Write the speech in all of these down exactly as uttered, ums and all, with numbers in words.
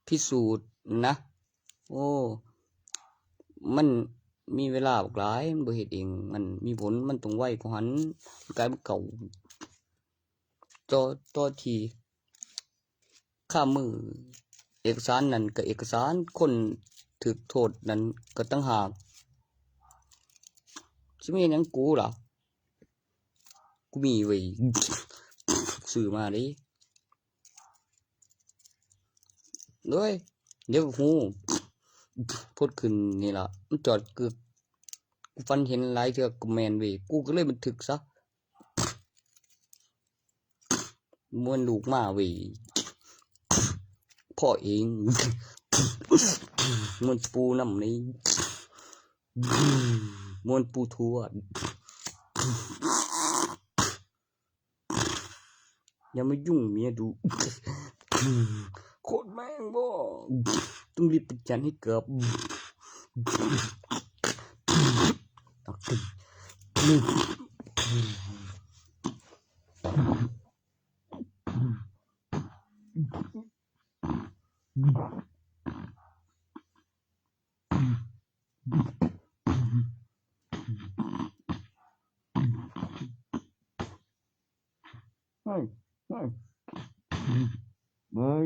พิสูจน์นะ โอ้ มันมีเวลาบักหลาย มันบ่เฮ็ดเอง มันมีผล มันต้องไวกว่าหั้น กลายเป็นเก่า ต่อ ต่อที่ คามือ เอกสารนั่นก็เอกสาร คนถูกโทษนั่นก็ต่างหาก สิมีหยังกูล่ะ กูมีเว้ย ซื้อมาเด้ เฮ้ย เดี๋ยวฮู้ โพสต์ขึ้นนี่ล่ะ มันจอดกึก กูฝันเห็นหลายเทื่อก็แม่นเว้ย กูก็เลยบันทึกซะ ม่วนลูกมาเว้ย พ่อเอง ม่วนปูนำนี่ ม่วนปูทวด อย่ามายุ่งเมียดู โคตรแม่งบ่ ต้องรีบไปจันให้เกือบ เฮ้ย เฮ้ย เฮ้ย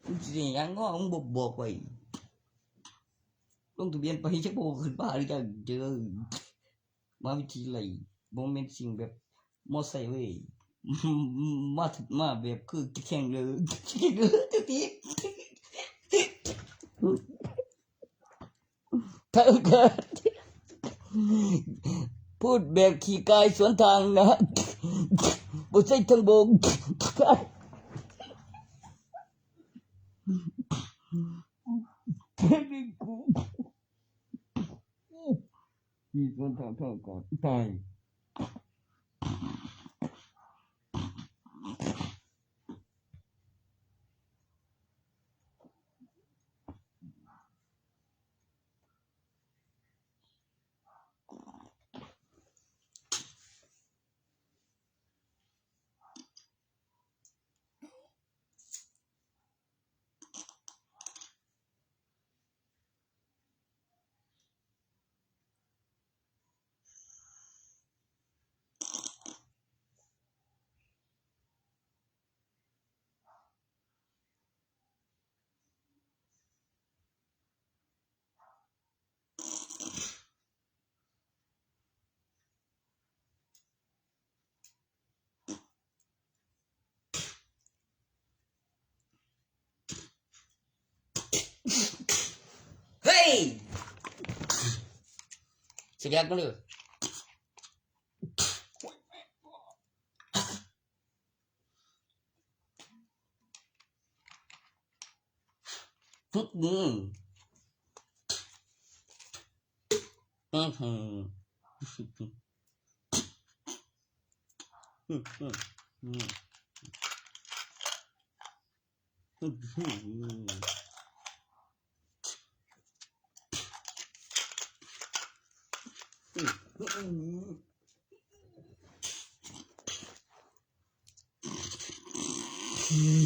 มึงสิหยังเนาะ มึงบ่บอกไว้ ลงทะเบียนไป จักบ่ขึ้นมาหรือยัง เจอ มหาวิทยาลัย บ่แม่นสิ่งแบบมอไซค์เว้ย มา มาแบบคือจะแข่งเลย เธอเกิด พูดแบบขี้กายสวนทางนะ บ่ใช่ทางบก แค่นี้กู ขี้สวนทาง ทางก่อน ตาย เฮ้ย เสียงกันเลย อืม อืม อืม อืม อืม อืม อืม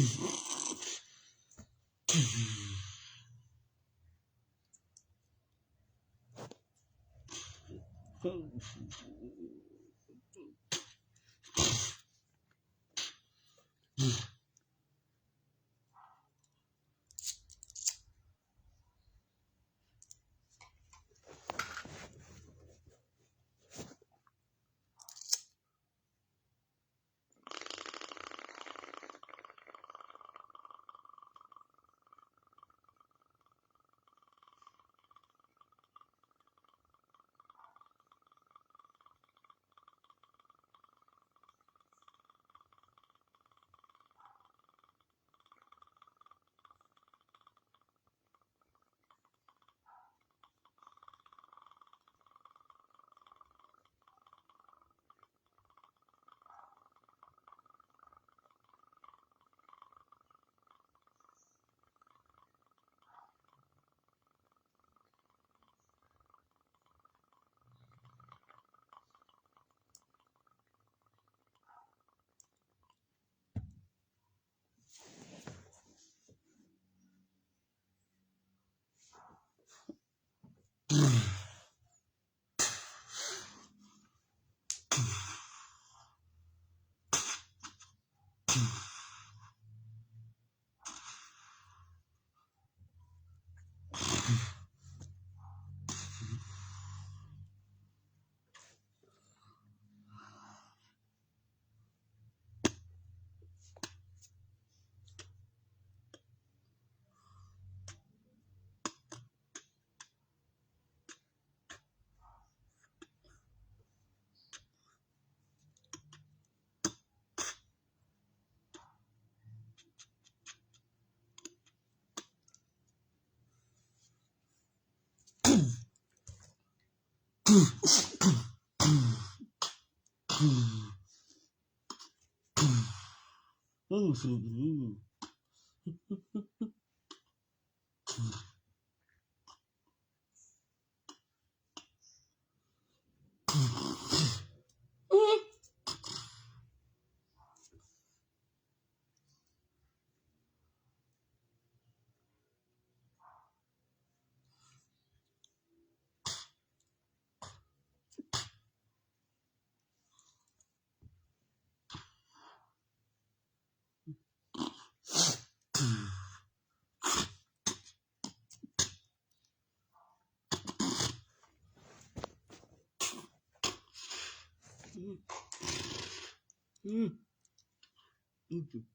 อืมอืม อืมอืม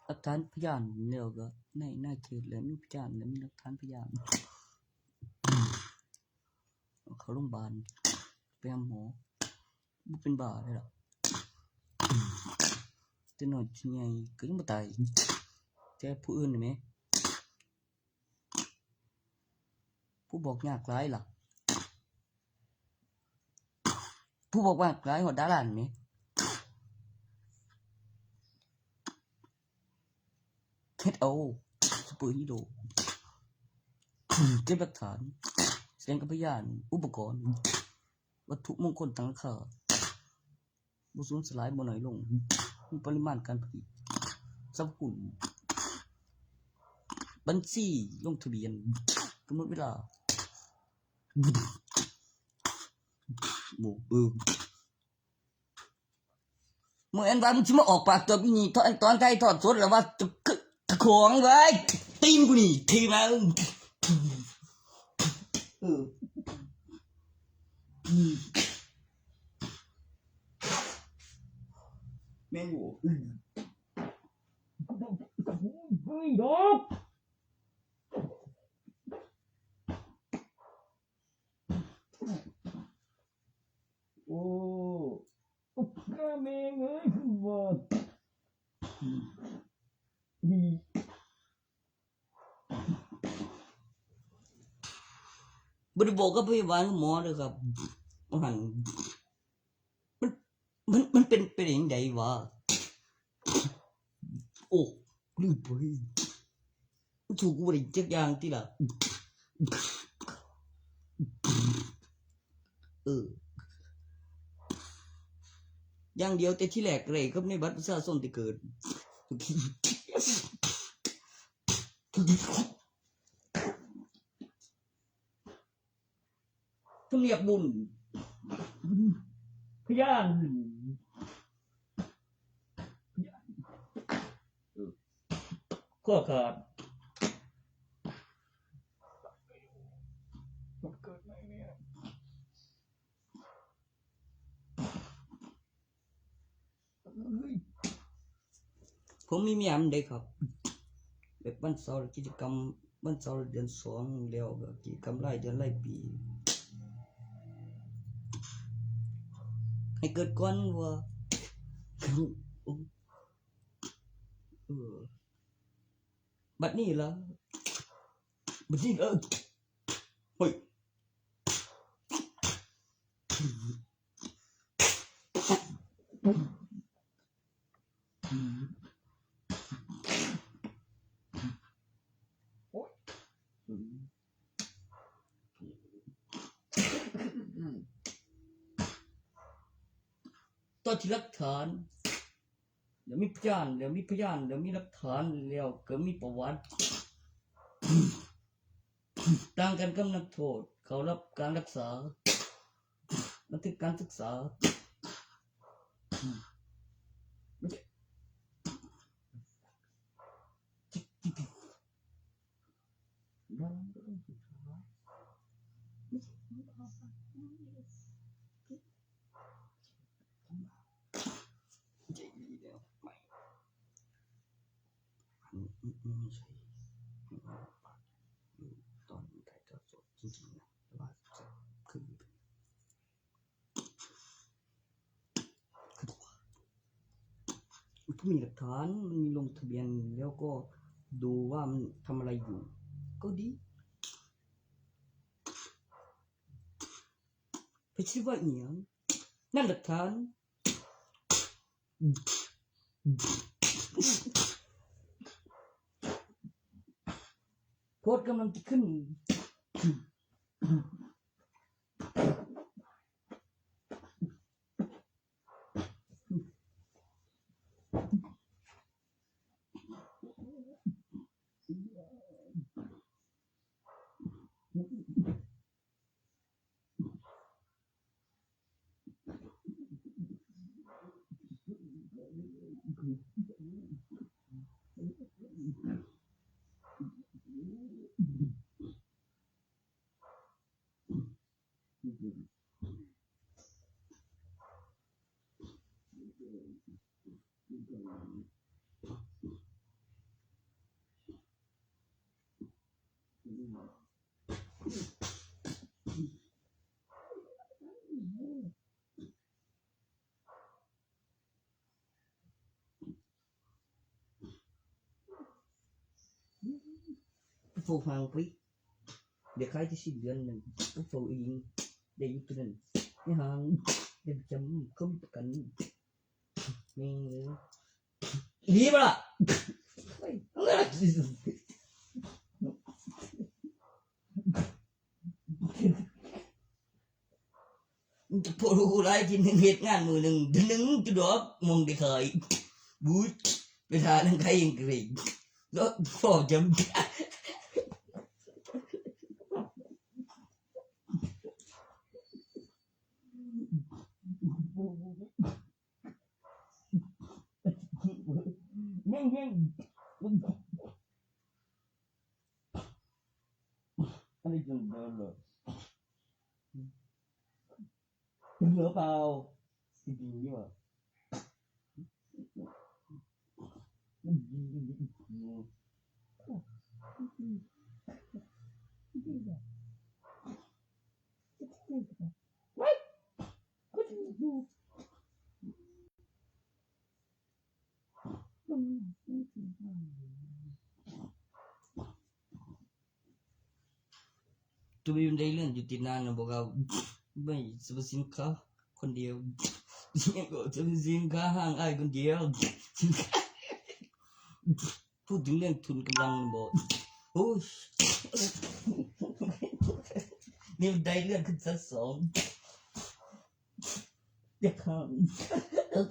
หลักฐานพยานแล้วก็ในหน้าเขตแล้วมีพยานแล้วมีหลักฐานพยาน เอาเข้าโรงพยาบาลไปหาหมอบ่เป็นบ้าเลยล่ะ แต่น้อยที่ใหญ่ก็ยังบ่ตาย แต่ผู้อื่นนี่แหม ผู้บอกยากหลายล่ะ ผู้บอกยากหลายฮอดดารานี่แหม เฮ็ดเอา ซูเปอร์ฮีโร่ เก็บหลักฐาน แสดงกับพยาน อุปกรณ์ วัตถุมงคลต่างราคา บ่สูญสลายบ่น้อยลง มีปริมาณการผลิต สรรพคุณ บัญชีลงทะเบียน กำหนดเวลา โอ้ เออ มื้ออันว่ามึงสิมาออกปากตอบอีนี่ ตอน ตอนถ่ายทอดสดแล้วว่า ตะ ตะของไว้ ตีนกูนี่ ถีบมา เออ แม่งโห เฮ้ยดอก โอ้ โอ้ แม่งเอ้ย คือว่า บ่ได้บอกกับพยาบาลกับหมอเด้อครับ ว่าหั่น มัน มัน มันเป็นไปได้จั่งใดวะ โอ้ ลืมไป มันถูกกูบ่ได้จักอย่างติล่ะ เออ อย่างเดียวแต่ที่แรกเลยก็ในบัตรประชาชนที่เกิด ทำเนียบบุญ พยาน ข้อขาด มันเกิดไหมเนี่ย ผมมีเมียมันเด้ครับ แบบวันเสาร์กิจกรรม วันเสาร์เดือนสองแล้วก็กิจกรรมรายเดือนรายปี ให้เกิดก่อนว่า เออ บัดนี้ละ บัดนี้ละ เฮ้ย เ ต่อที่หลักฐาน เดี๋ยวมีพยาน เดี๋ยวมีพยาน เดี๋ยวมีหลักฐาน แล้วก็มีประวัติ ต่างกันกับนักโทษ เขารับการรักษา บันทึกการศึกษา ตอนถ่ายทอดสดจริงๆนะ แต่ว่าคือ ผู้มีหลักฐาน มันมีลงทะเบียน แล้วก็ดูว่ามันทำอะไรอยู่ ก็ดี ไปคิดว่าเอียง นั่นหลักฐาน โพสต์กำลังจะขึ้น ผู้ฟังปุ้ย เดี๋ยวใครที่สิ้นเดือนหนึ่ง ผู้ฟังเอง ได้อยู่ตัวนั้น ไม่ห่าง ได้ประจำเขามีประกัน มี ดีปะล่ะ เฮ้ย พวกรู้หลายที่หนึ่งเหตุงานมือหนึ่ง เดือนหนึ่งจะดอกมองได้เคย บู๊ด ไปทานนั่งใครยังเกรง แล้วพอจะ แม่งแม่ง อันนี้จนเดินเลย เหลือเปล่า จริงๆนี่หว่า ตัวมีบันไดเลื่อนอยู่ที่นั่นนะ บอกว่าไม่สรรพสินค้าคนเดียว ยังก็สรรพสินค้าห้างอ้ายคนเดียว พูดถึงเรื่องทุนกำลังบอก โอ้ย นี่บันไดเลื่อนขึ้นชั้นสอง อย่าข้าม เออ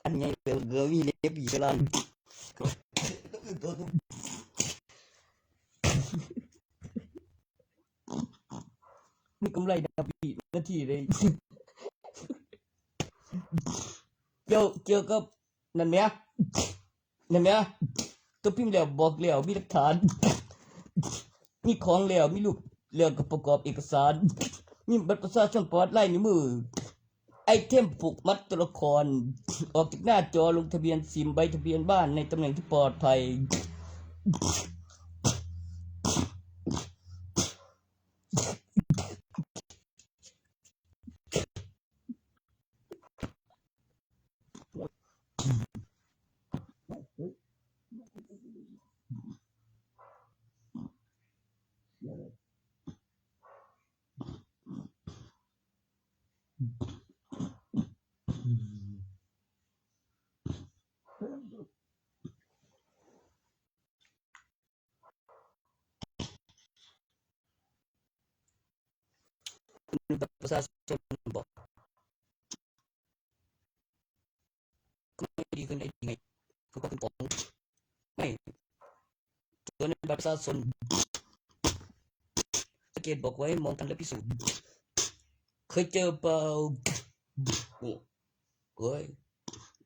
อันใหญ่เกินเกินมีเล็บอีกแล้ว มีกำไรนะพี่นาทีเลย เกี่ยวเกี่ยวกับนั่นไหม นั่นไหม ตัวพิมพ์แล้วบอกแล้วมีหลักฐาน มีของแล้วมีรูปแล้วก็ประกอบเอกสาร มีบัตรประชาชนประวัติลายนิ้วมือ ไอเทมผูกมัดตัวละคร ออกจากหน้าจอลงทะเบียนซิมใบทะเบียนบ้านในตำแหน่งที่ปลอดภัย บัตรประชาชนบอก ก็ไม่ดีขึ้นได้ยังไง คือก็เป็นของ ไม่ ตัวในบัตรประชาชน สะเกตบอกไว้มองกันและพิสูจน์ เคยเจอเปล่า โอ้ เฮ้ย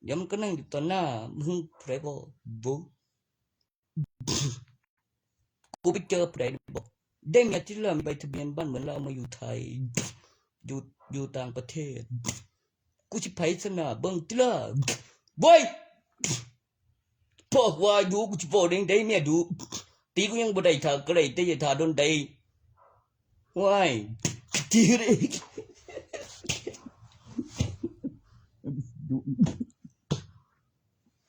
เดี๋ยวมันก็นั่งอยู่ต่อหน้ามึง ใครบอก บุ กูไปเจอผู้ใดบอก ได้เมียที่เริ่มใบทะเบียนบ้านเหมือนเรามาอยู่ไทย อยู่อยู่ต่างประเทศ กูสิไผสนาเบิ่งติล่ะ เว้ย พ่อว่าอยู่กูสิบอกเด้งได้เมียดู ตีกูยังบ่ได้ถ้าก็ได้แต่อย่าถ้าโดนได้ ว้าย ตีเลย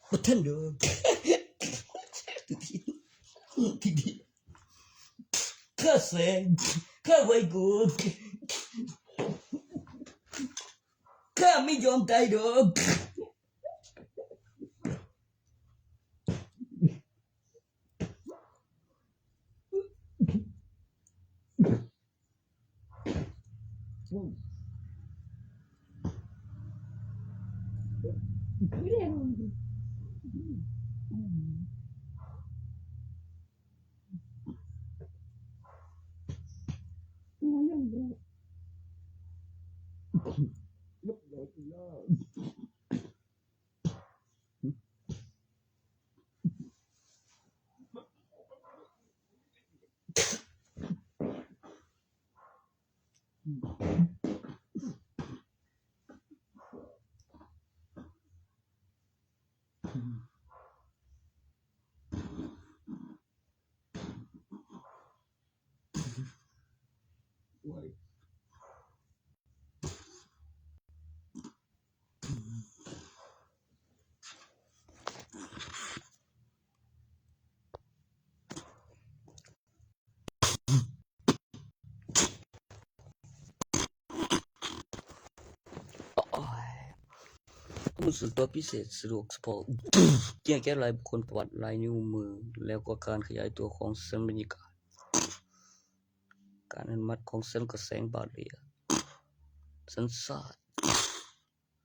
บ่ทันดอก ข้าแสง ข้าไว้กู ข้าไม่ยอมตายดอก โอ้ย ข้อมูลส่วนตัวพิเศษสะดวกเฉพาะ เกี่ยวกับลายบุคคล ประวัติลายนิ้วมือ แล้วก็การขยายตัวของเส้นบรรยากาศ การอนุมัติของเส้นกระแสบาเรีย สัญชาติ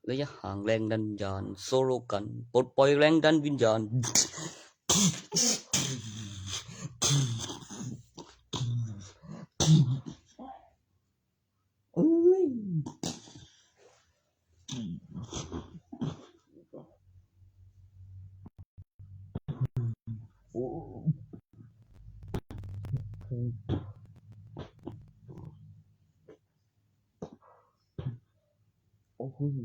ระยะห่างแรงดันวิญญาณ สโลแกน ปลดปล่อยแรงดันวิญญาณ เอ้ย โอ้ กูสิ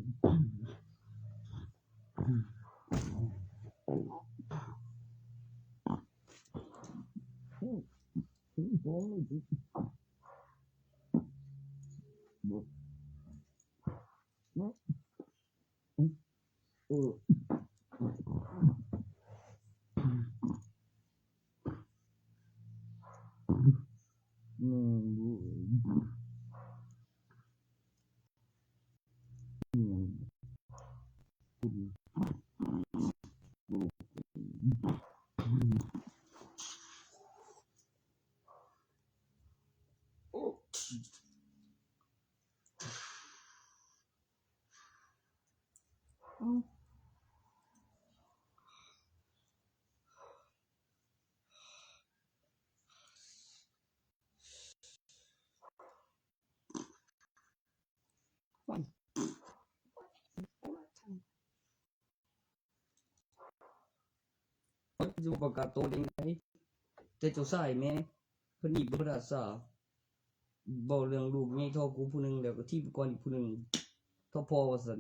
อยู่ประกาศตัวเองไง แต่เจ้าชายแม่เพิ่นนี่บ่ราชา เว้าเรื่องลูกใหญ่เท่ากูผู้หนึ่ง แล้วก็ทีบก่อนอีกผู้หนึ่ง เท่าพ่อว่าซั่น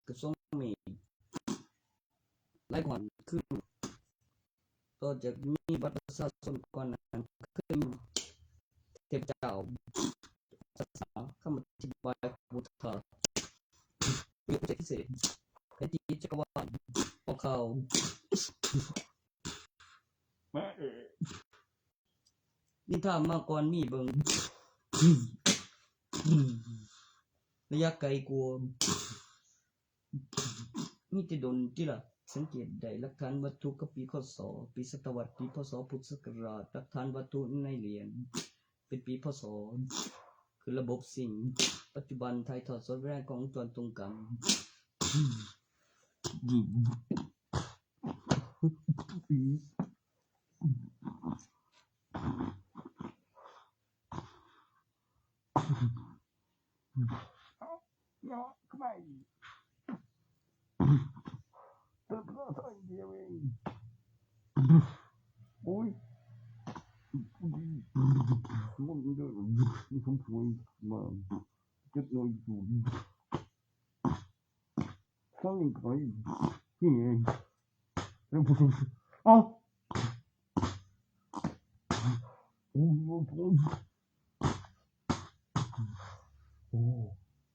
กระทรวงเมษ หลายก่อนคือ ต่อจากมีบัตรประชาชนก่อนนั้น เคยมีเทพเจ้า ศาสนา คำอธิบายพุทธา ประโยคพิเศษ แผนที่จักรวาล ออกข่าว มาเออ นิทานมาก่อนมีเบิ่ง ระยะไกลกว่า มีแต่ดนติล่ะ สังเกตได้หลักฐานวัตถุกับปี ค.ศ. ปีศตวรรษ ปี พ.ศ. พุทธศักราช หลักฐานวัตถุในเหรียญ เป็นปี พ.ศ. คือระบบซิงค์ ปัจจุบันถ่ายทอดสดเวลากล้องวงจรตรงกัน เนาะเข้าไป เติมเพิ่มเท่าเดียวเอง โอ้ย มันเดินมันถอยมา จุดน้อยอยู่ ต้องอย่างไร นี่ไง แล้วผม เอ้า โอ้ย โอ้ย โอ้ย โอ้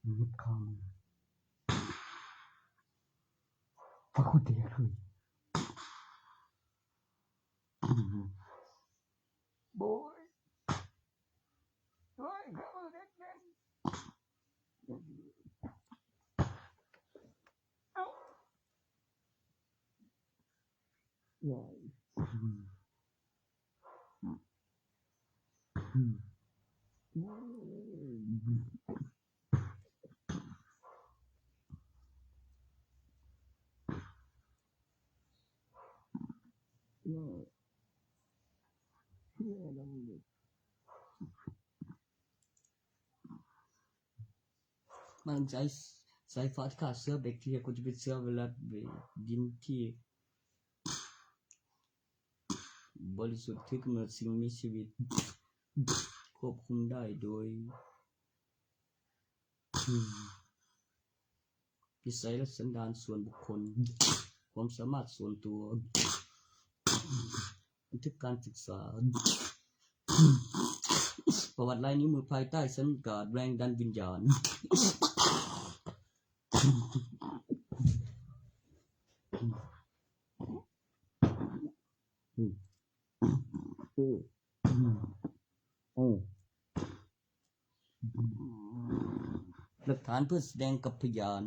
ย หยุดคำ พระคุณเดียคือ โอ้ย โอ้ย เขาเด็กเล่น เอ้า ว้าว มันใช้สายฟ้าที่ฆ่าเชื้อแบคทีเรีย ก็จะเป็นเชื้อไวรัสเวดินที่ บริสุทธิ์ที่กำเนิดสิ่งมีชีวิต ควบคุมได้โดย นิสัยและสันดานส่วนบุคคล ความสามารถส่วนตัว บันทึกการศึกษา ประวัติลายนิ้วมือภายใต้สังกัดแรงดันวิญญาณ โอ้ หลักฐานเพื่อแสดงกับพยาน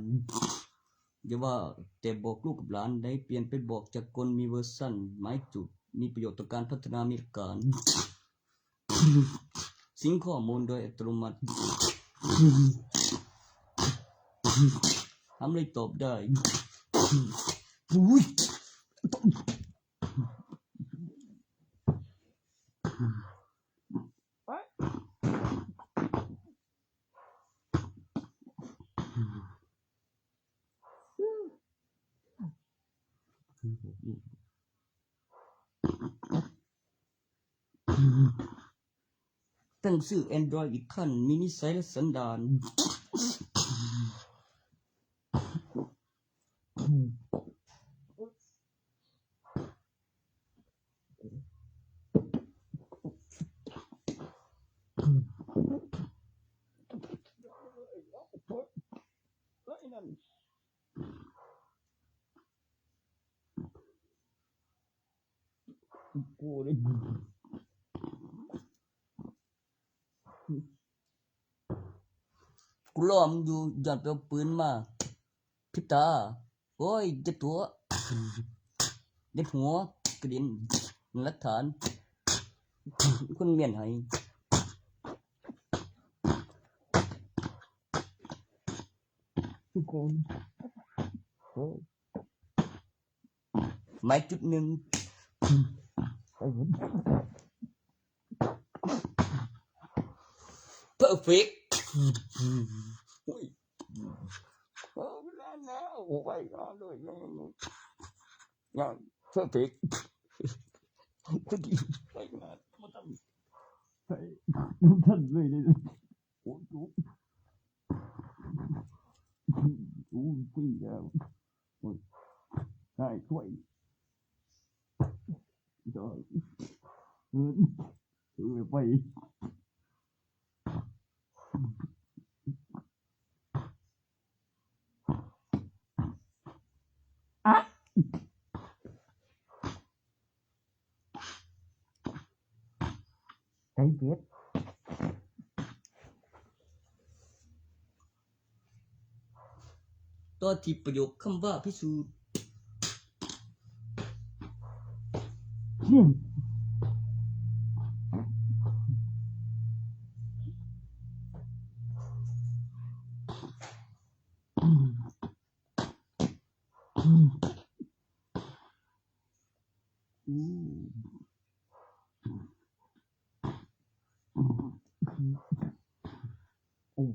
อย่าว่าแต่บอกลูกกับหลาน ได้เปลี่ยนเป็นบอกจักรกล มีเวอร์ชันหมายจุด มีประโยชน์ต่อการพัฒนามีหลักการ สิงข้อมูลโดยอัตโนมัติ ทำอะไรตอบได้ อุ้ย แต่ ตั้งชื่อ Android อีกขั้น มีนิสัยและสันดาน กูเลย กูล้อมอยู่ ย้อนไปเอาปืนมา พริบตา โอ้ย เจ็บตัว เจ็บหัว กระเด็น หลักฐาน คนเมียนให้ ทุกคน โอ้ย ไม้จุดหนึ่ง perfect โอ้ย โอ้ย perfect พอดี ไปงาน มาทำ ไป ท่านเลยเลย โอ้ย โอ้ย ปีแล้ว โอ้ย ได้ถ้วย เดี๋ยว เออ เออ ไป อะ ใจเย็น ต่อที่ประโยคคำว่าพิสูจน์ อืม อืม อืม อืม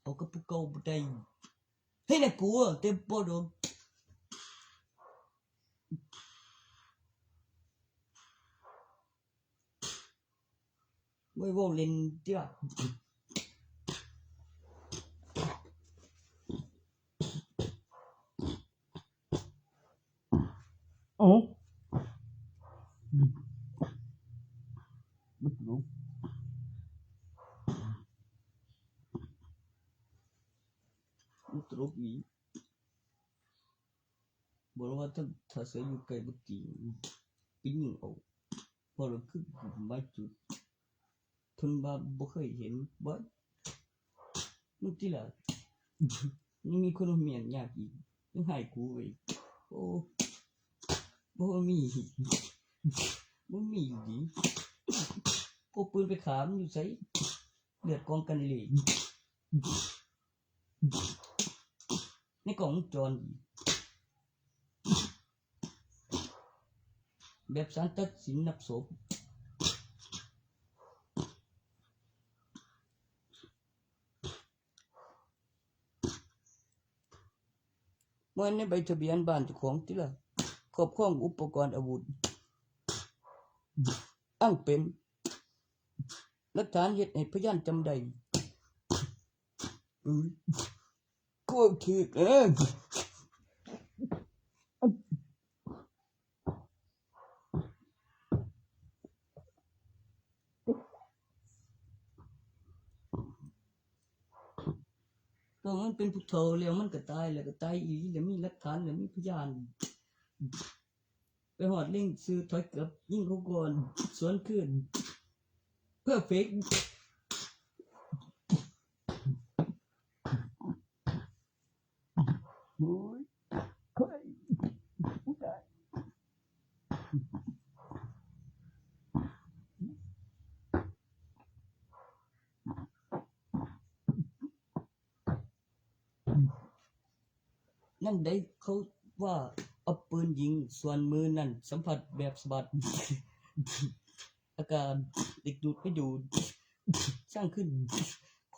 เอากับผู้เก่าบ่ได้ เฮ้ย น่ากลัว เต็มปอดเลย ไว้เว้าเล่นเด้อ โอ้ บ่ตลก บ่ตลกอีหลี บอกแล้วว่าถ้า ถ้าเสืออยู่ใกล้บ่ตี ไปยิงเอา เพราะเราคือไม้จุด เพิ่นว่าบ่เคยเห็น บ่ มึงติล่ะ ยังมีคนเมียนยากอีก ยังให้กูเว้ย โอ้ บ่มี บ่มีอีหลี พกปืนไปฆ่ามันอยู่ไส เลือดกองกันอีหลี ในกล้องวงจรอีก แบบศาลตัดสินนับศพ เมื่อในใบทะเบียนบ้านเจ้าของติล่ะ ครอบครองอุปกรณ์อาวุธ อ้างเป็นหลักฐานเฮ็ดให้พยานจำได้ อืม กูถืกเอง ก็มันเป็นผู้เฒ่าแล้ว มันก็ตายแล้วก็ตายอีหลี แล้วมีหลักฐาน แล้วมีพยาน ไปฮอดเล็งซื่อถอยเกือบ ยิงเขาก่อน สวนคืน perfect โอ้ย เฮ้ย ผู้ชาย นั่นได้เขาว่าเอาปืนยิง ส่วนมือนั่นสัมผัสแบบสะบัด อาการเด็กดูดไม่ดูด สร้างขึ้น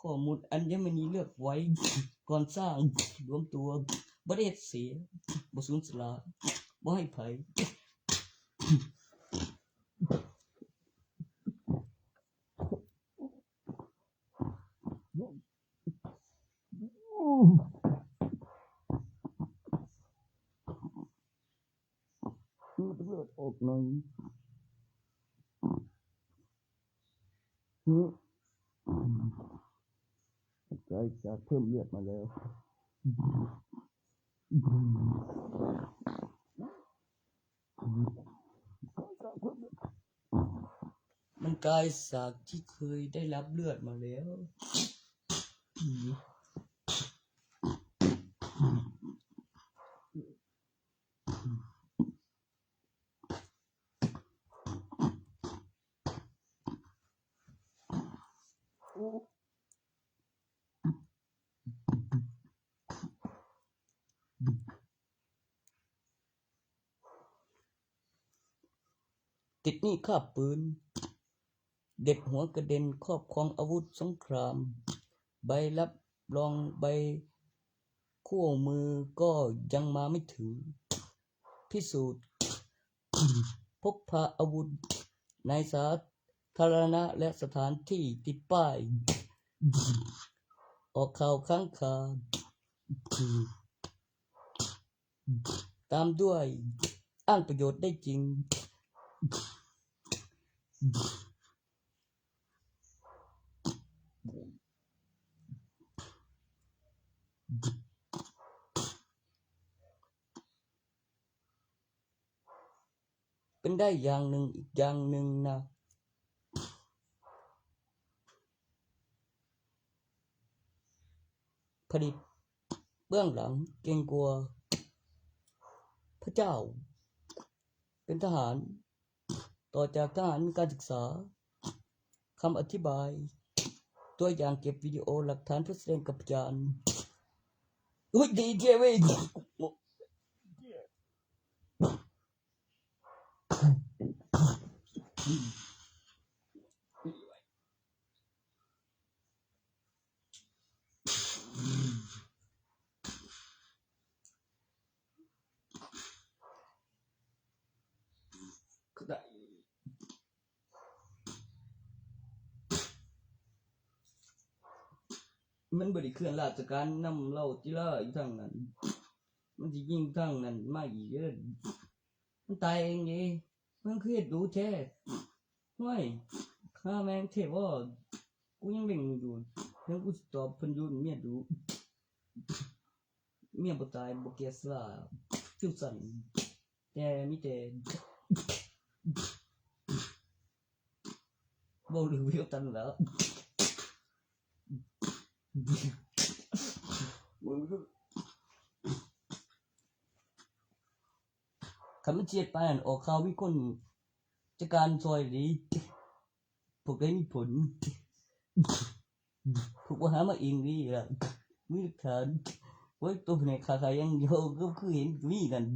ข ป้อมหมุดอัญมณีเลือกไว้ ก่อนสร้าง รวมตัว บ่ได้เฮ็ดเสีย บ่สูญสลาย บ่ให้ไผ เลือดออกหน่อย ใจจากเพิ่มเลือดมาแล้ว มันกลายจากที่เคยได้รับเลือดมาแล้ว ติดหนี้ค่าปืน เด็กหัวกระเด็น ครอบครองอาวุธสงคราม ใบรับรองใบคู่มือก็ยังมาไม่ถึง พิสูจน์ พกพาอาวุธ ในสาธารณะและสถานที่ติดป้าย ออกข่าวค้างคา ตามด้วย อ้างประโยชน์ได้จริง เป็นได้อย่างหนึ่งอีกอย่างหนึ่งนะ ผลิตเบื้องหลังเกรงกลัว พระเจ้า เป็นทหาร ต่อจากทหารมีการศึกษา คำอธิบาย ตัวอย่างเก็บวิดีโอหลักฐานเพื่อแสดงกับพยาน อุ้ยดีเจเว้ย มันบ่ได้เคลื่อนราชการนำเล่าติล่ะอยู่ทางนั้น มันสิยิงทางนั้นมาอีกเด้อ มันตายเองเด้ มันคือเฮ็ดดูแท้ ห้วย ฆ่าแม่งเทพบ่ กูยังเบ่งอยู่ เดี๋ยวกูสิตอบเพิ่นอยู่ เมียดุ เมียบ่ตาย บ่แก่ชรา ฟิวชั่น แต่มีแต่ เว้าเรื่องวิวตันแล้ว คันมันเจียดปานนั้น ออกข่าวมีคนจัดการซอยหลี พวกใดมีผล พวกบ่หามาเองนี่ล่ะ มีหลักฐาน โอ้ย ตัวแผนกข่าวยังเดียวก็คือเห็นมีนั่น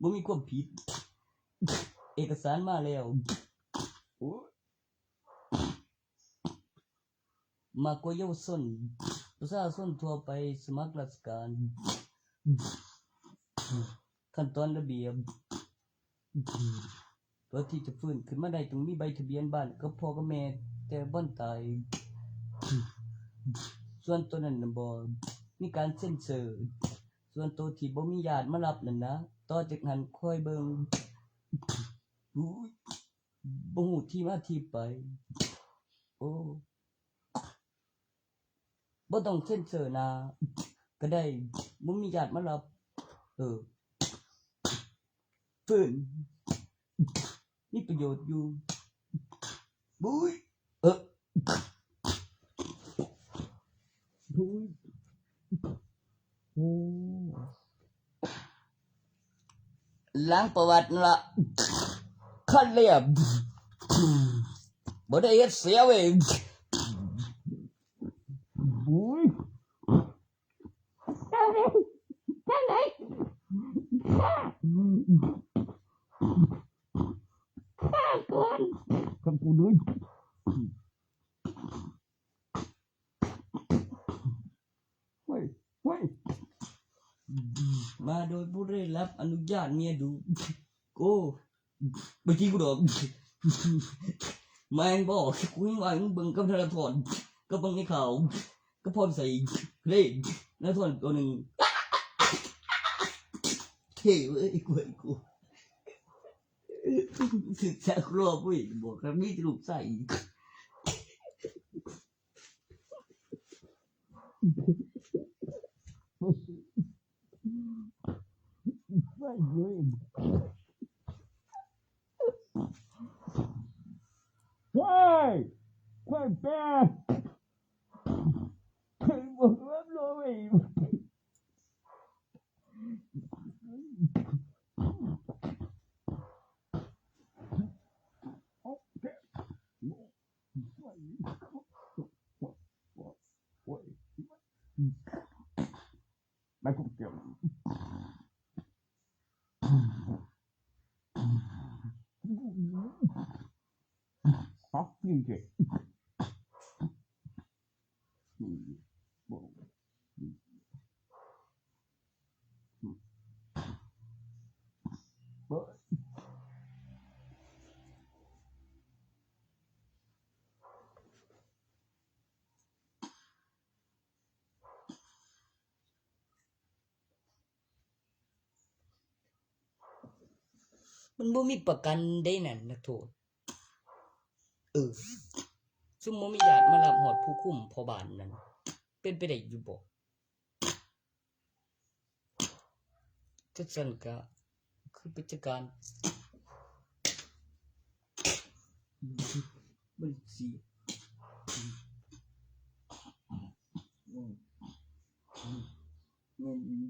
บ่มีความผิด เอกสารมาแล้ว โอ้ย มากกว่าเยาวชน ประชาชนทั่วไปสมัครราชการ ขั้นตอนระเบียบ ตัวที่จะฟื้นขึ้นมาได้ต้องมีใบทะเบียนบ้านกับพ่อกับแม่แต่บ่อนตาย ส่วนตัวนั้นน่ะบ่ มีการเซ็นเซอร์ ส่วนตัวที่บ่มีญาติมารับนั่นนะ ต่อจากนั้นค่อยเบิ่ง อุ้ย บ่ฮู้ที่มาที่ไป โอ้ บ่ต้องเซ็นเซอร์หน้าก็ได้ บ่มีญาติมารับ เออ ฟื้น มีประโยชน์อยู่ บุ้ย เออ บุ้ย โอ้ ล้างประวัตินั่นละ คันเรียบ บ่ได้เฮ็ดเสียเว้ย บุ้ย จังได๋ จังได๋ ฆ่า ฆ่าก่อน กับกูด้วย เ มาโดยผู้ได้รับอนุญาตเมียดู โอ้ ไปที่กูดอก แม่งบอก กูยังว่ามึงเบิ่งกับธนาธร ก็เบิ่งในข่าว ก็พร้อมใส่ เล่นธนาธรตัวหนึ่ง เท่เว้ย กู กู ศึกษาครอบเว้ย บอกแล้วมีลูกชายอีก เฮ้ย เฮ้ย แปะ เฮ้ย บอกแล้วเลย ไม่กูเกี่ยว ฮะ นี่เจ๊ มันบ่มีประกันได้นั่น นักโทษ เออ ซุมบ่มีญาติมารับฮอดผู้คุมพ่อบ้านนั่น เป็นไปได้อยู่บ่ จั่งซั้นก็คือไปจัดการ มันสิ อืม อืม อืม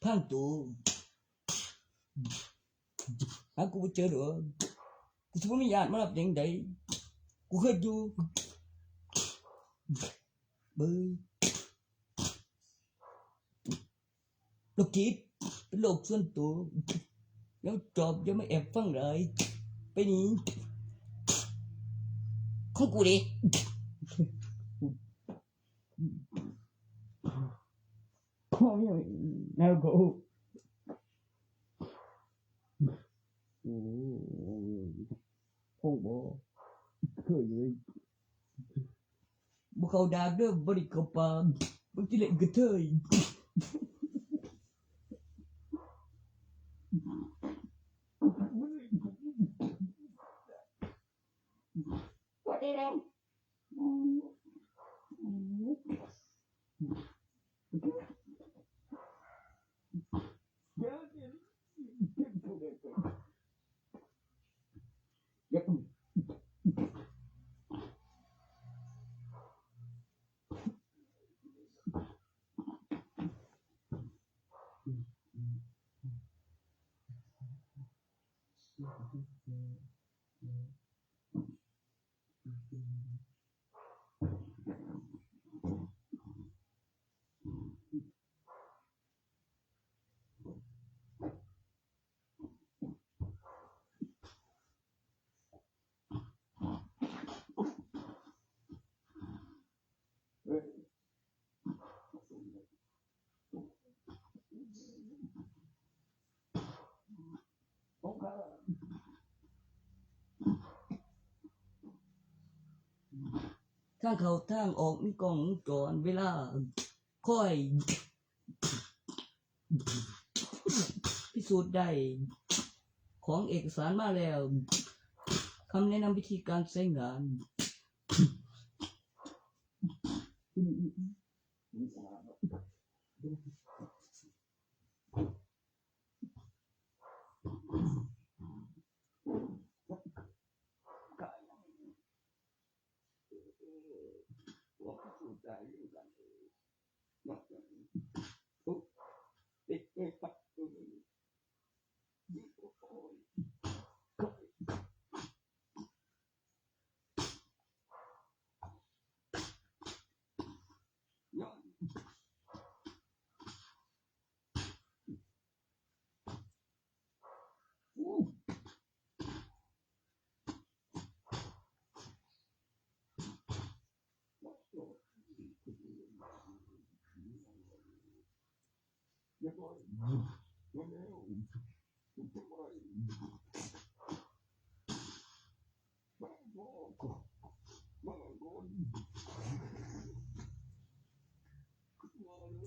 พังตัว หากูบ่เจอดอก กูสิบ่มีญาติมารับจั่งใด กูคิดอยู่ เบิ่ง โรคจิต เป็นโรคส่วนตัว แล้วจอบอย่ามาแอบฟังหลาย ไปหนี ของกูเด้ ของอย่างนั้นก็ โอ้ คงบ่เคยเลย บ่เข้าดากเด้อ บ่ได้เข้าป่า บ่สิเล่นกระเทย บ่ได้เล่น ทางเข้าทางออกมีกล้องวงจร เวลาคอยพิสูจน์ได้ ของเอกสารมาแล้ว คำแนะนำวิธีการใช้งาน เรียบร้อย มาแล้ว เรียบร้อย มาก่อน มาก่อน มาเลย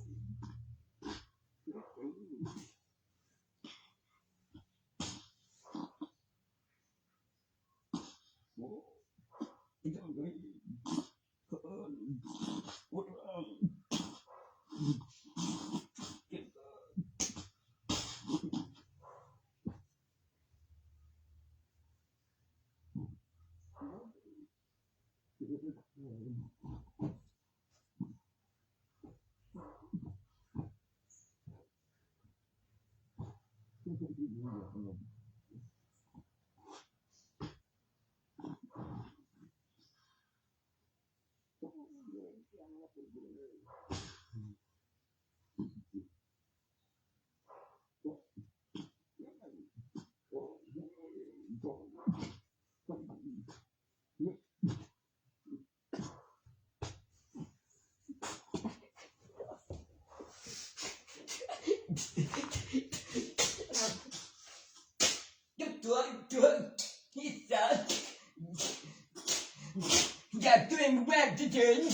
You're doing well today.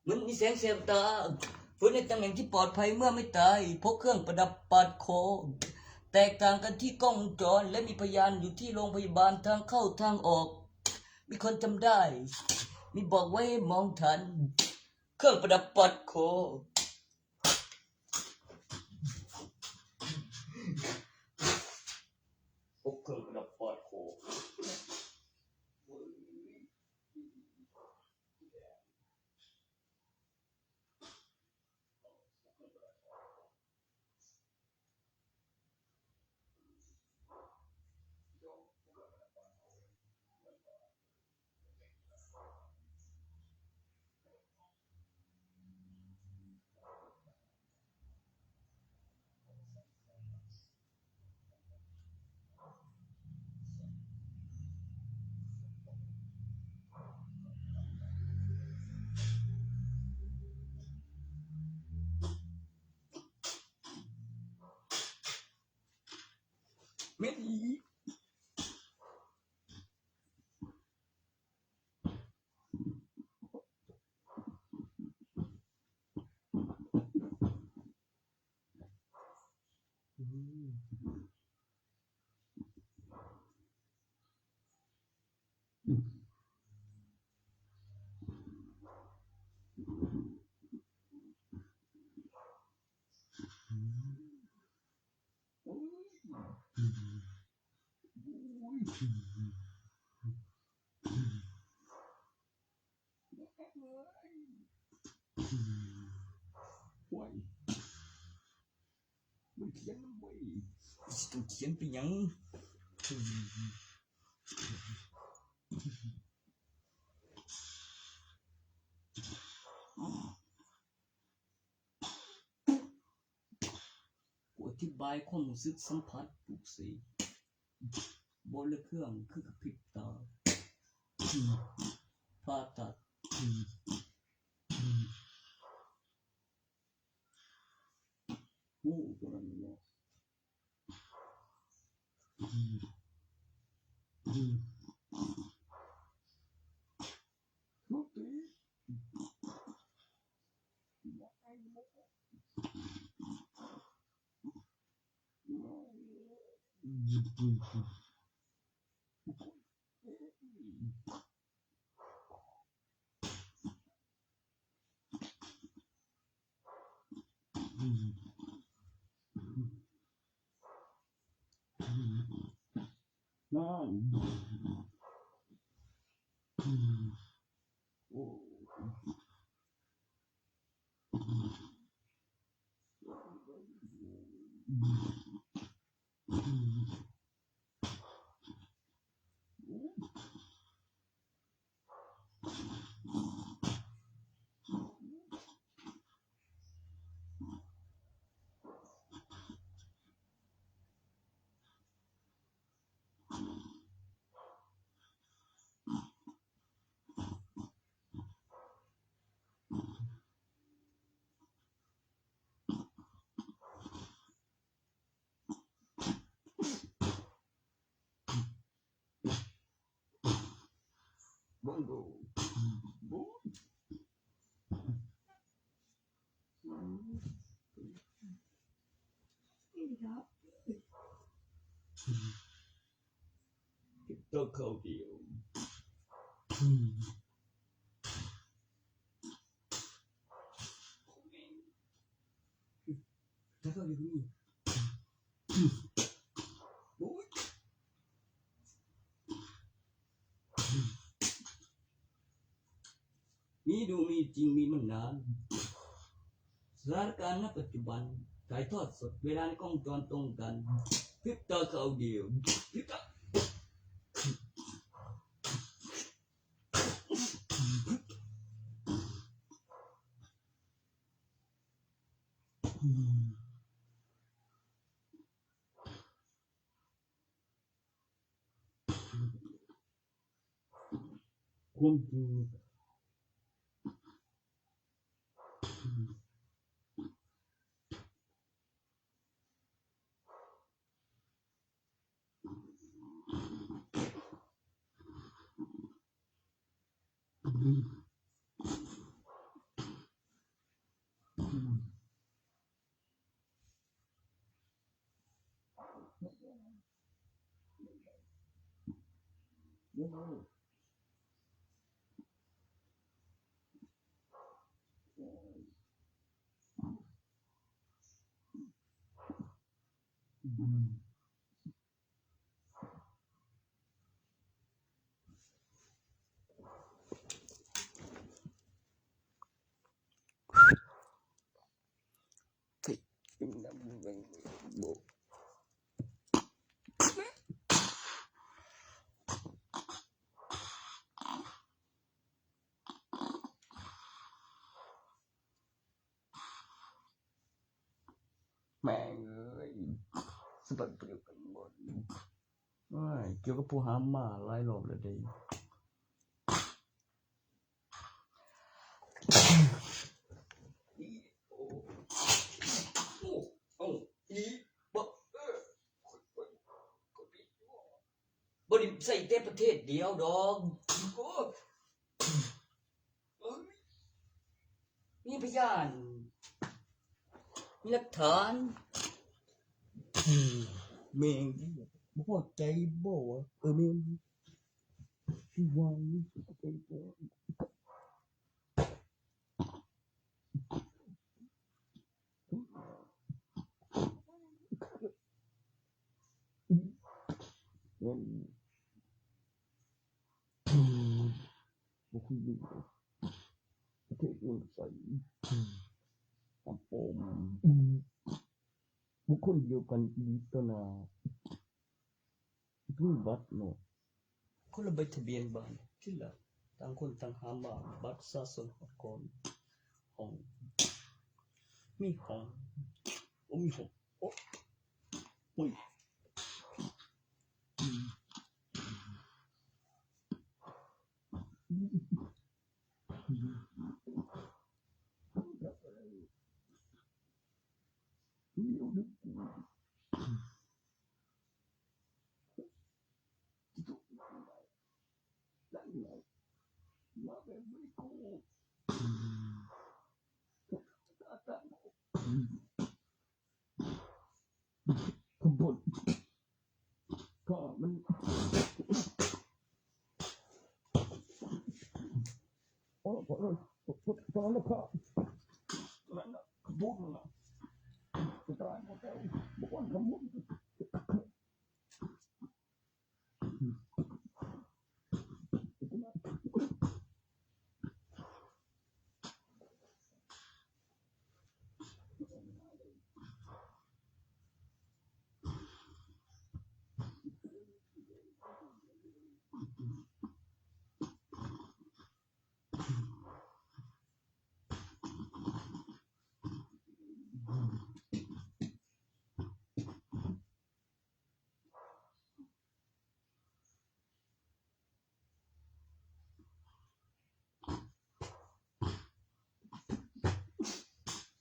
มันมีแสงแสบตา เพื่อในตำแหน่งที่ปลอดภัยเมื่อไม่ตาย พกเครื่องประดับปาดคอ แตกต่างกันที่กล้องวงจร และมีพยานอยู่ที่โรงพยาบาลทางเข้าทางออก มีคนจำได้ มีบอกไว้ให้มองทัน เครื่องประดับปาดคอ พกเครื่องประดับปาดคอ แม่นอีหลี อืม โอ้ย มันเขียนนำเว้ย สิต้องเขียนไปหยัง กูอธิบายความรู้สึกสัมผัสปลุกเสก บ่ละเครื่องคือกระพริบตา ผ่าตัด โอ้ ตัวนั้นเนาะ Bongo. Bongo. Tokyo. Tokyo. มีดูมีจริงมีมานาน สถานการณ์ณปัจจุบัน ถ่ายทอดสด เวลาในกล้องวงจรตรงกัน พริบตาคราวเดียว พริบตา ความจริง แม่งเอ้ย สะบัดเปรียวกันหมด โอ้ย เกี่ยวกับผู้หามาหลายรอบแล้วเด้ บ่ได้ใส่แต่ประเทศเดียวดอก โอ้ มีพยาน มีหลักฐาน แม่ง บ่พอใจบ่วะ เออ แม่น ที่วางนี่ บ่คืออยู่ประเทศอื่นใส่ ครับผม บุคคลเดียวกันอีกต่อหน้า มีบัตรเนาะ คนละใบทะเบียนบ้าน ที่ละ ต่างคนต่างหามา บัตรประชาชน หอดก่อน ห้อง มีห้อง โอ้ มีห้อง โอ้ โอ้ย เดี๋ยวเดี๋ยวกู ตอนนั้นนะครับตอนนั้นนะขบุญนะตายหมดแล้วบอกว่าขบุญ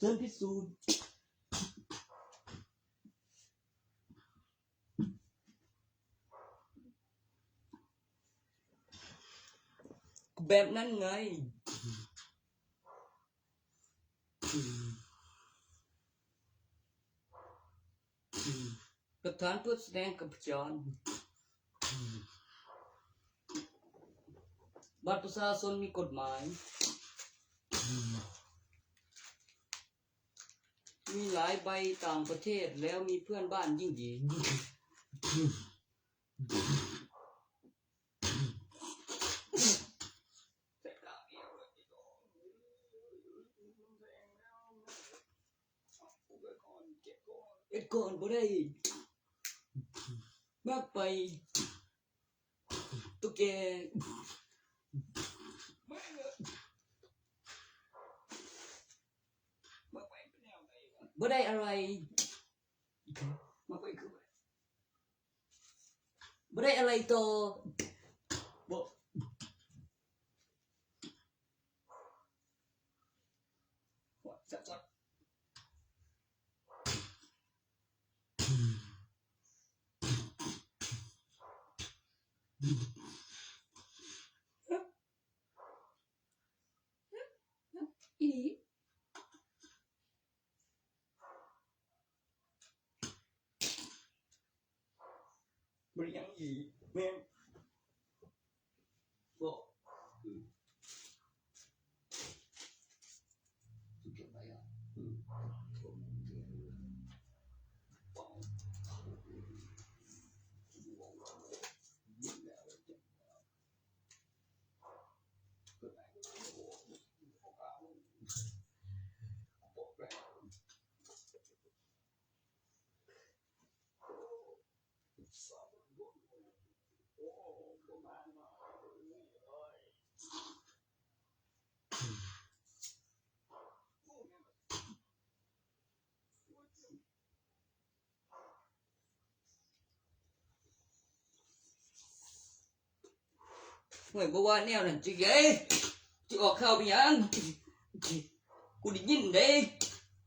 เชิญพิสูจน์แบบนั้นไง หลักฐานเพื่อแสดงกับพยาน บัตรประชาชนมีกฎหมาย มีหลายใบต่างประเทศแล้วมีเพื่อนบ้านยิ่งดี เอ็ดก่อนบ่ได้ มากไป ตุ๊กแก บ่ได้อะไร บ่ได้อะไรต่อ บ่ อีหลี บ่ได้หยังอีก แม่น บ่ อืม ห่วย บ่ว่าแนวนั้นจิเอ้ย จิออกข่าวไปหยัง กูได้ยินเด้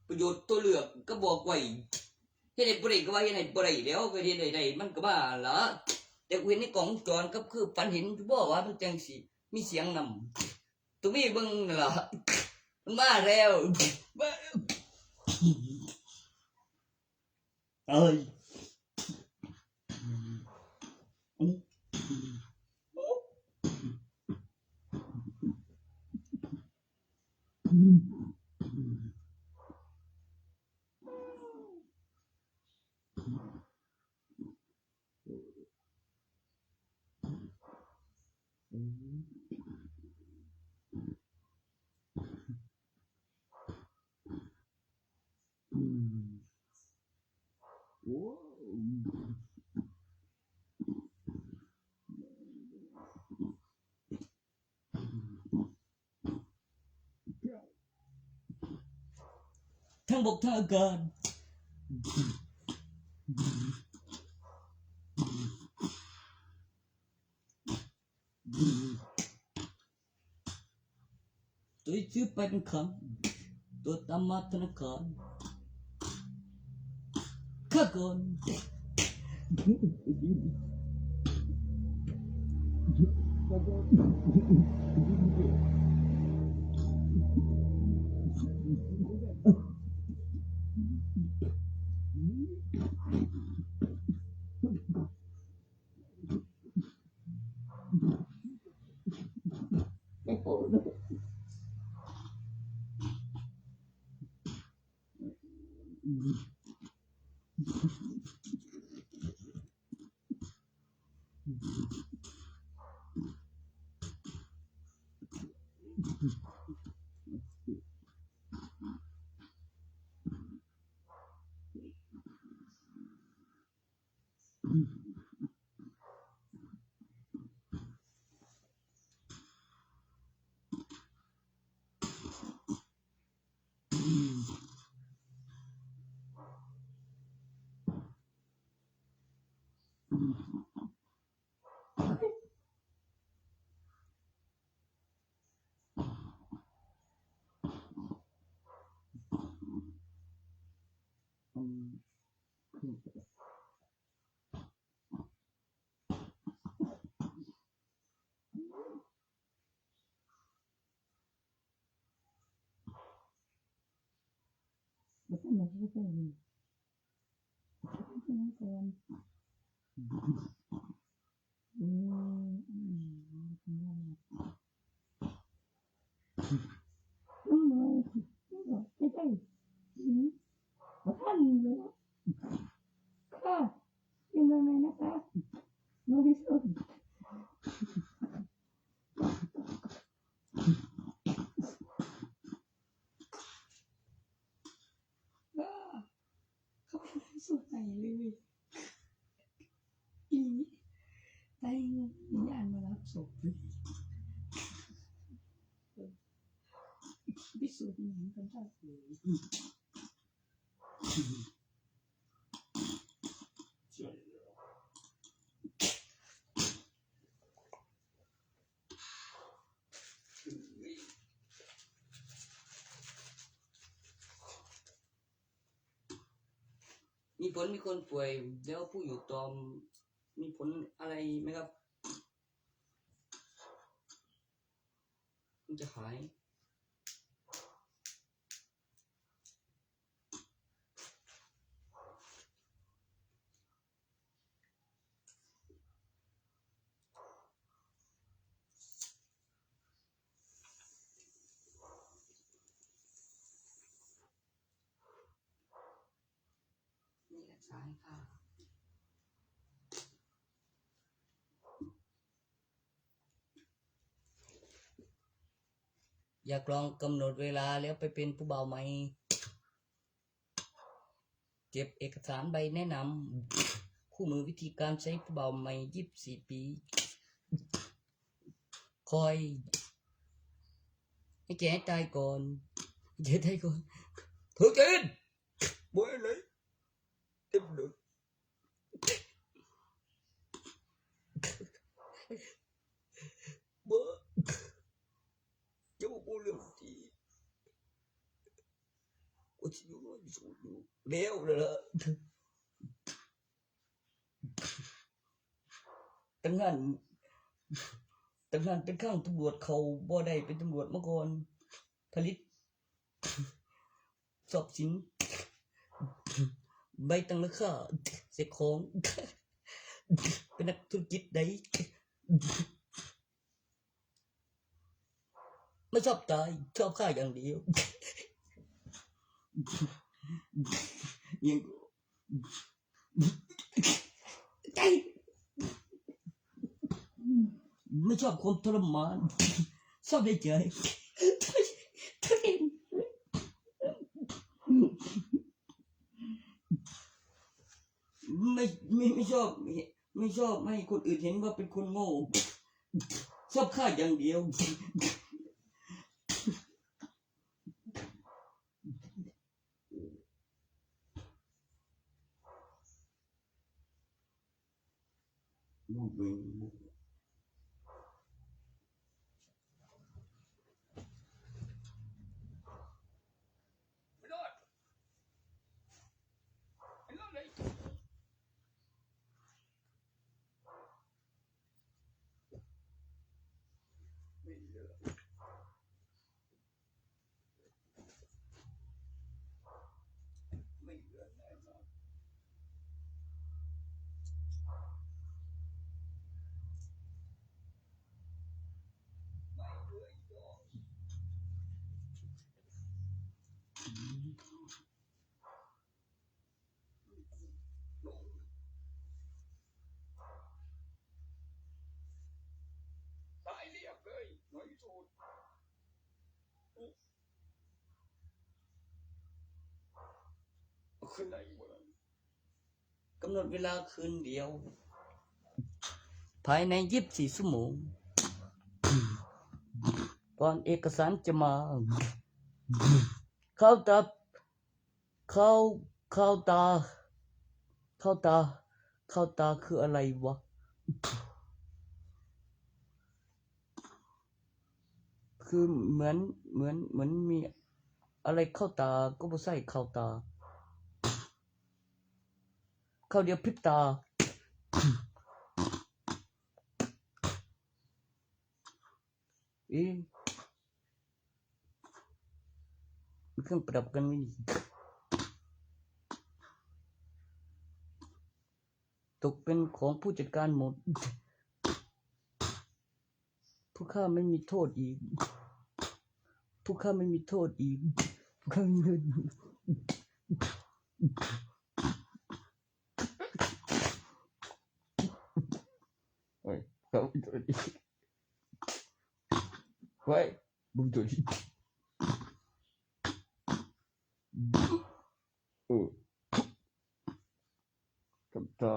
ประโยชน์ตัวเลือกก็บอกไว้ เฮ็ดให้บ่ได้ก็ว่าเฮ็ดให้บ่ได้แหล้ว ก็เฮ็ดให้ได้มันก็มาละ แต่กูเห็นในกล้องวงจรก็คือฝันเห็นอยู่บ่ว่ามันจั่งสิมีเสียงนำ ตัวมีเบิ่งนั่นล่ะ มันมาแล้ว มาแล้ว เอ้ย ทั้งบกทั้งอากาศ ตัวซื้อไปเป็นคำ ตัวตามมาธนาคาร ข้าก่อน ไม่โกรธ Basta na, basta na. Basta na, basta na. Suot na ini. Ini. Tayong yan, malapsok. Bisog na yung kanta. Mì Phấn, Mì Phấn ป่วย แล้วผู้อยู่ตอม Mì Phấn อะไรไหมครับ มันจะหาย นี่ก็ใช่ค่ะ อยากลองกำหนดเวลาแล้วไปเป็นผู้บ่าวใหม่ เก็บเอกสารใบแนะนำ คู่มือวิธีการใช้ผู้บ่าวใหม่ ยี่สิบสี่ ปี คอย ให้แกให้ตายก่อน ให้แกให้ตายก่อน เธอกิน บ่อะไร เต็มเลย บ่ เจ้าบ่เรื่องที่ โอ้ย อยู่ อยู่ แล้วเลยล่ะ ตั้งนาน ตั้งนานตั้งข้างตำรวจเขาบ่ได้เป็นตำรวจมาก่อน ผลิต สอบสิน ใบตั้งราคา เสกของ เป็นนักธุรกิจใด ไม่ชอบตาย ชอบฆ่าอย่างเดียว ยัง ใจ ไม่ชอบความทรมาน ชอบได้ใจ ไม่ ไม่ ไม่ชอบ ไม่ ไม่ชอบให้คนอื่นเห็นว่าเป็นคนโง่ ชอบฆ่าอย่างเดียว กำหนดเวลาคืนเดียว ภายในยี่สิบสี่ชั่วโมง ก่อนเอกสารจะมา เข้าตา เข้า เข้าตา เข้าตา เข้าตาคืออะไรวะ คือเหมือน เหมือน เหมือนมีอะไรเข้าตา ก็บ่ใช่เข้าตา เข้าเดียวพริบตา เอ๊ะ มีเครื่องประดับกันไหมนี่ ตกเป็นของผู้จัดการหมด ผู้ข้าไม่มีโทษอีก ผู้ข้าไม่มีโทษอีก ผู้ข้าไม่มีโทษอีก เฮ้ย เขาไม่โทษอีก เฮ้ย มึงโทษอีก เออ กับเธอ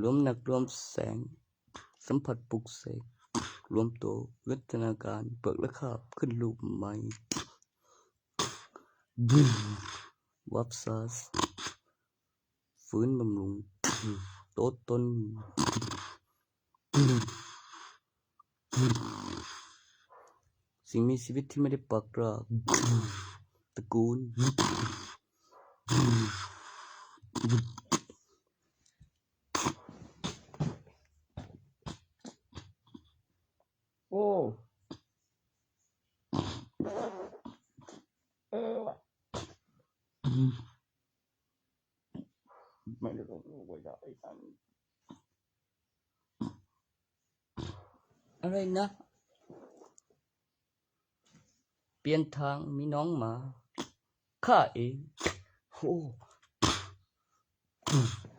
รวมหนักรวมแสง สัมผัสปลุกเสก รวมตัววิวัฒนาการ เบิกและคาบขึ้นรูปใหม่ วับซัส ฟื้นบำรุง โตตน สิ่งมีชีวิตที่ไม่ได้ปักราก ตระกูล โอ้ เออว่ะ ไม่ได้ลงรูปไว้ได้อัน อะไรนะ เปลี่ยนทางมีน้องหมา ข้าเอง โอ้ โ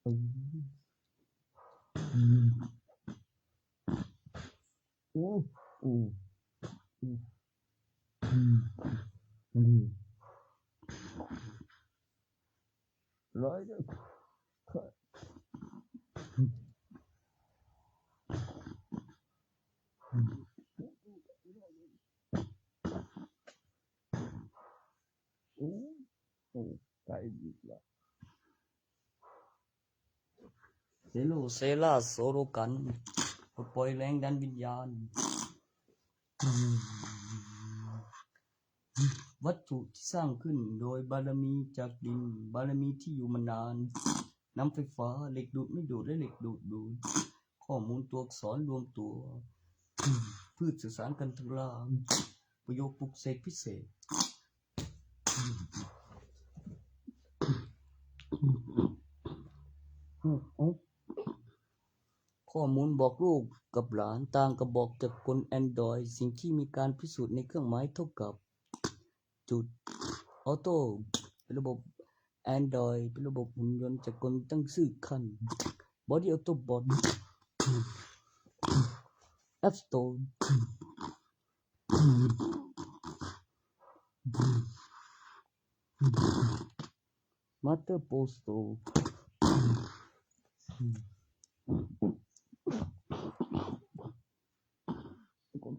อ้ โอ้ โอ้ อืม ร้อยเดียว โอ้ โอ้ ไกลอีกแล้ว เซโลเซล่าโซโลกัน ปลดปล่อยแรงดันวิญญาณ วัตถุที่สร้างขึ้นโดยบารมีจากดิน บารมีที่อยู่มานาน น้ำไฟฟ้า เหล็กดูดไม่ดูด และเหล็กดูดดูด ข้อมูลตัวอักษรรวมตัว พืชสื่อสารกันทางล่าง ประโยคปลุกเสกพิเศษ ข้อมูลบอกลูกกับหลาน ต่างกระบอกจากกล Android สิ่งที่มีการพิสูจน์ในเครื่องหมายเท่ากับ จุด Auto เป็นระบบ Android เป็นระบบหุ่นยนต์จากกลตั้งชื่อขั้น Body Autobot App Store Master Pro Store กล้อง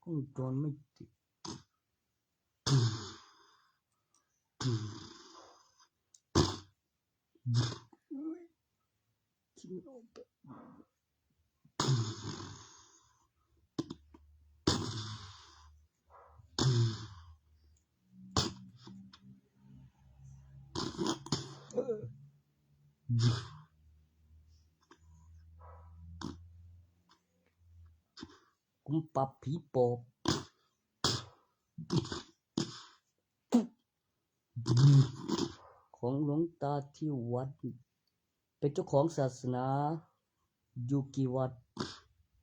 วงจรไม่ติด กุมปับผีปอบ ของหลวงตาที่วัด เป็นเจ้าของศาสนา อยู่กี่วัด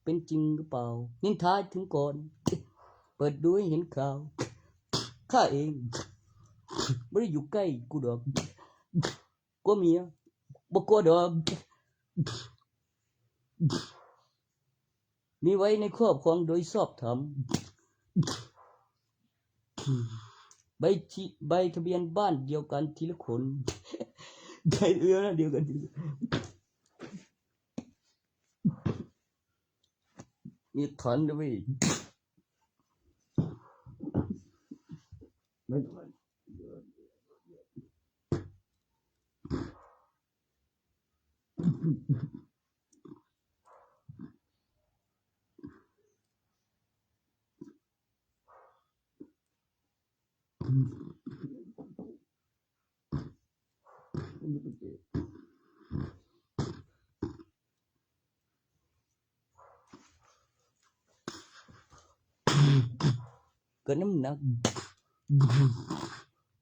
เป็นจริงหรือเปล่า นินทาถึงก่อน เปิดดูให้เห็นข่าว ข้าเอง ไม่ได้อยู่ใกล้กูดอก กลัวเมีย บ่กลัวดอก มีไว้ในครอบครองโดยชอบธรรม ใบที่ ใบทะเบียนบ้านเดียวกันทีละคน ใบทะเบียนบ้านเดียวกันทีละคน มีฐานด้วย เกิดน้ำหนัก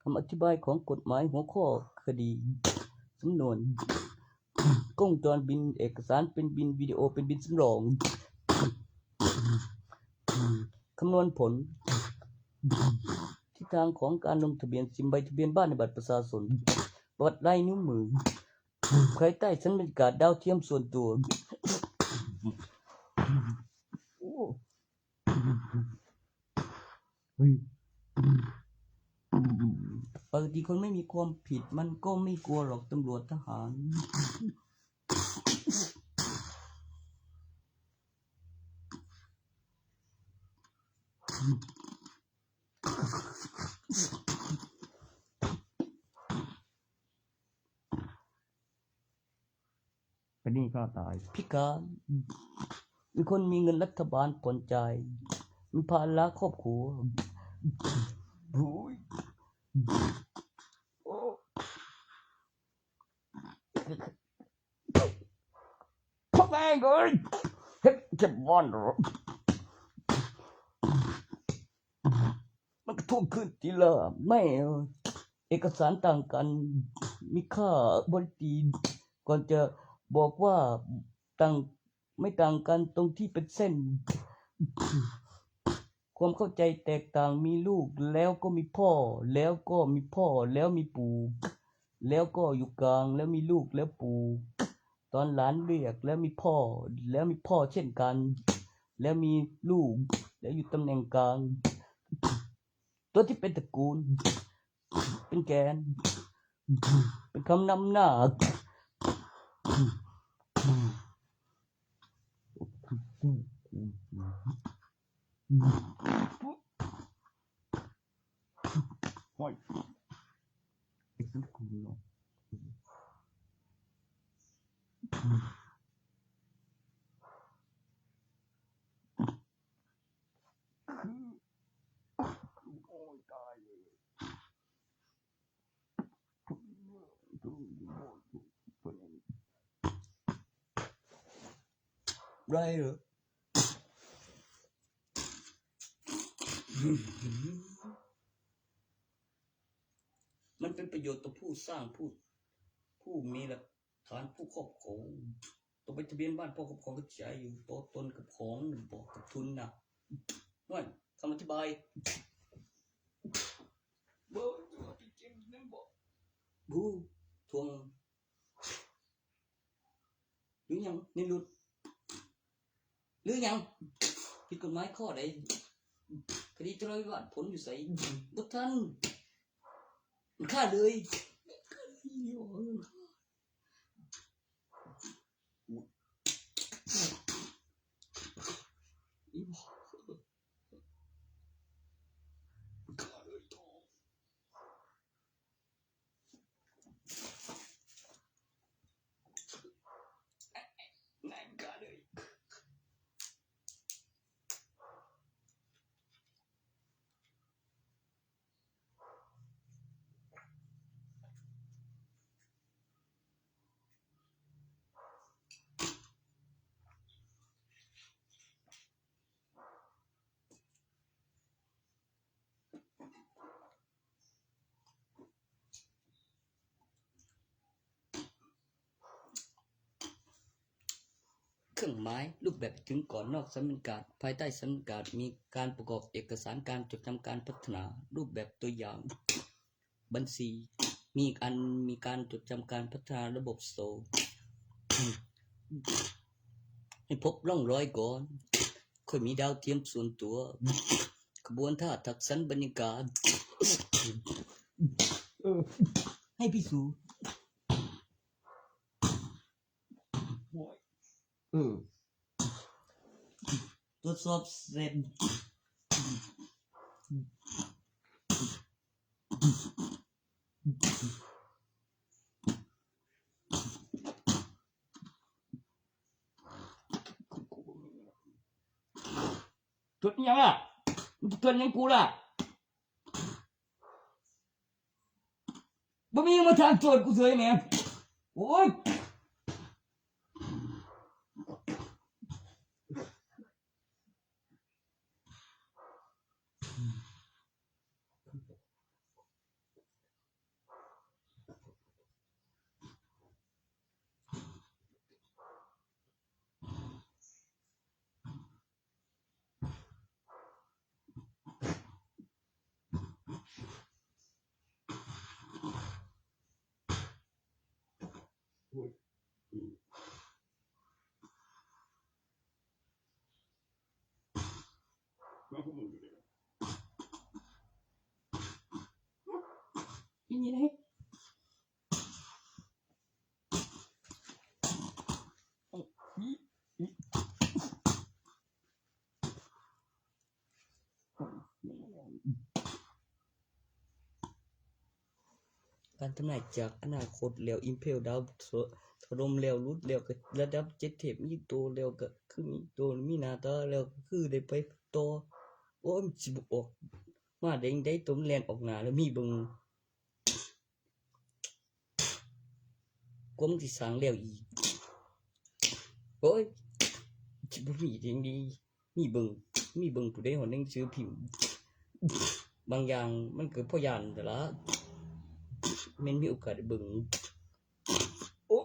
คำอธิบายของกฎหมายหัวข้อคดี สำนวน กล้องวงจรปิด เอกสารเป็นบิน วิดีโอเป็นบินสำรอง คำนวณผล ทิศทางของการลงทะเบียน ซิม ใบทะเบียนบ้านในบัตรประชาชน ประวัติลายนิ้วมือ ภายใต้ชั้นบรรยากาศดาวเทียมส่วนตัว โอ้ เฮ้ย ปกติคนไม่มีความผิดมันก็ไม่กลัวหรอกตำรวจทหาร เป็นหนี้ข้าตาย พิการ มีคนมีเงินรัฐบาลผ่อนจ่าย มีภาระครอบครัว โอ้ย โอ้ พ่อแม่งเอ้ย เฮ็ดเจ็บบ้านเหรอ มันก็ทวงคืนทีละ ไม่ เอกสารต่างกัน มีค่าบริตี ก่อนจะบอกว่าต่าง ไม่ต่างกันตรงที่เป็นเส้น ความเข้าใจแตกต่าง มีลูกแล้วก็มีพ่อ แล้วก็มีพ่อ แล้วมีปู่ แล้วก็อยู่กลาง แล้วมีลูก แล้วปู่ ตอนหลานเรียก แล้วมีพ่อ แล้วมีพ่อเช่นกัน แล้วมีลูก แล้วอยู่ตำแหน่งกลาง ตัวที่เป็นตระกูล เป็นแกน เป็นคำนำหน้า ห้อย ไอ้สัตว์กูเนาะ โอ้ย ตายเลย ไรเหรอ มันเป็นประโยชน์ต่อผู้สร้าง ผู้ ผู้มีหลักฐาน ผู้ครอบครอง ต้องไปทะเบียนบ้าน พ่อครอบครองก็ใช้อยู่ ตัวตนกับของ บอกกับทุนนะ นั่น คำอธิบาย เบอร์ตัวจริงๆนั่นบอก บู ทวง หรือยัง ในหลุด หรือยัง ผิดกฎหมายข้อใด คดีทะเลาะวิวาท ผลอยู่ไส บ่ทัน มันฆ่าเลย เครื่องหมายรูปแบบถึงก่อนนอกสำนักงาน ภายใต้สำนักงานมีการประกอบเอกสารการจดจำการพัฒนา รูปแบบตัวอย่าง บัญชี มีอีกอัน มีการจดจำการพัฒนาระบบโซ่ ให้พบร่องรอยก่อน ค่อยมีดาวเทียมส่วนตัว ขบวนท่าทักษะบรรยากาศ เออ ให้พี่สู เออ ตรวจสอบเสร็จ ตรวจอิหยังล่ะ มึงตรวจอิหยังกูล่ะ บ่มีมาทางตรวจกูเฉยแหม โอ้ย นี่ไง การทำนายจากอนาคตแล้ว Impel Down ถล่มแล้ว หลุดแล้ว ก็ระดับเจ็ดเทพมีโตแล้ว ก็คือมีโตมีหน้าตาแล้ว ก็คือได้ไปต่อ โอ้ย มันสิบ่ออกมาได้จั่งใด๋ โตมันแล่นออกหน้าแล้ว มีเบิ่ง กว่ามันสิสร้างแล้วอีก โอ้ย สิบ่มีจั่งใด๋ มีเบิ่ง มีเบิ่งผู้ใด๋ฮอดหนังสือพิมพ์ บางอย่างมันก็พอย้านนั่นล่ะ แม่นมีโอกาสได้เบิ่ง โอ้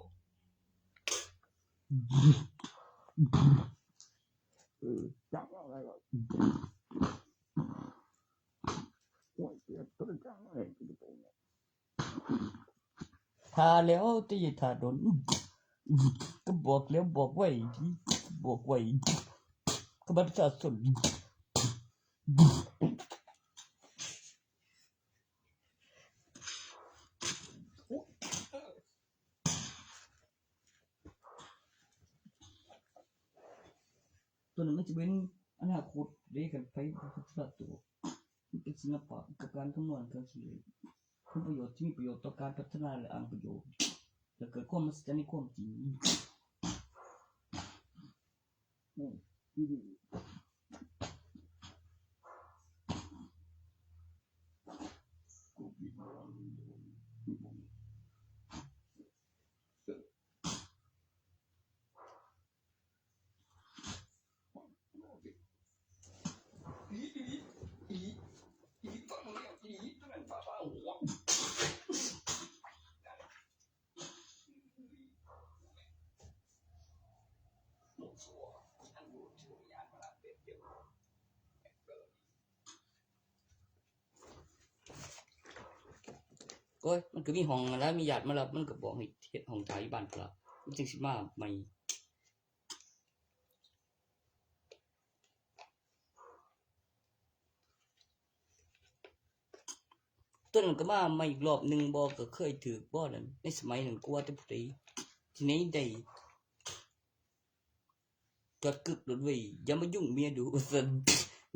เออ จังอะไรวะ โอ้ย เจ็บตัวจังเลย ท่าแล้วแต่อย่าท่าโดน ก็บอกแล้วบอกไว้ บอกไว้ ก็บัตรประชาชน ตัวนั้นมันจะเป็นอนาคตเด้ คันไผพัฒนาตัว มันเป็นศิลปะกับการคำนวณเครื่องคิดเลข ผลประโยชน์ที่มีประโยชน์ต่อการพัฒนาและอ้างประโยชน์ และเกิดความมหัศจรรย์ในความจริง อืม โอ้ย มันก็มีห้องนั่นล่ะ มีญาติมารับ มันก็บอกให้เฮ็ดห้องถ่ายอยู่บ้านพุ้นล่ะ มันจั่งสิมาใหม่ ต้นก็มาใหม่อีกรอบหนึ่งบ่ ก็เคยถืกบ่นั่น ในสมัยนั้น กลัวแต่ผู้ใด๋ ที่ไหนได้ จอดกึกรถเว้ย อย่ามายุ่งเมียดู ซั่น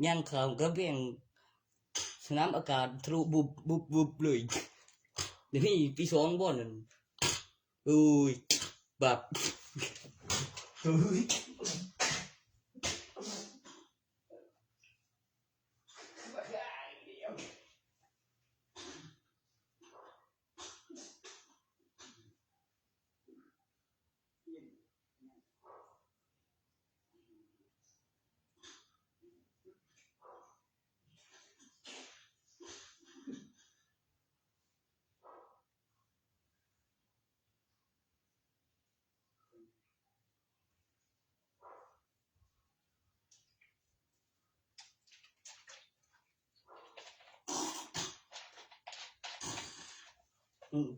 ย่างข้ามกำแพงสนามอากาศทะลุบุบบุบบุบเลย เดี๋ยวนี้ปีสองบ่นั่น โอ้ย บับ โอ้ย เ Ang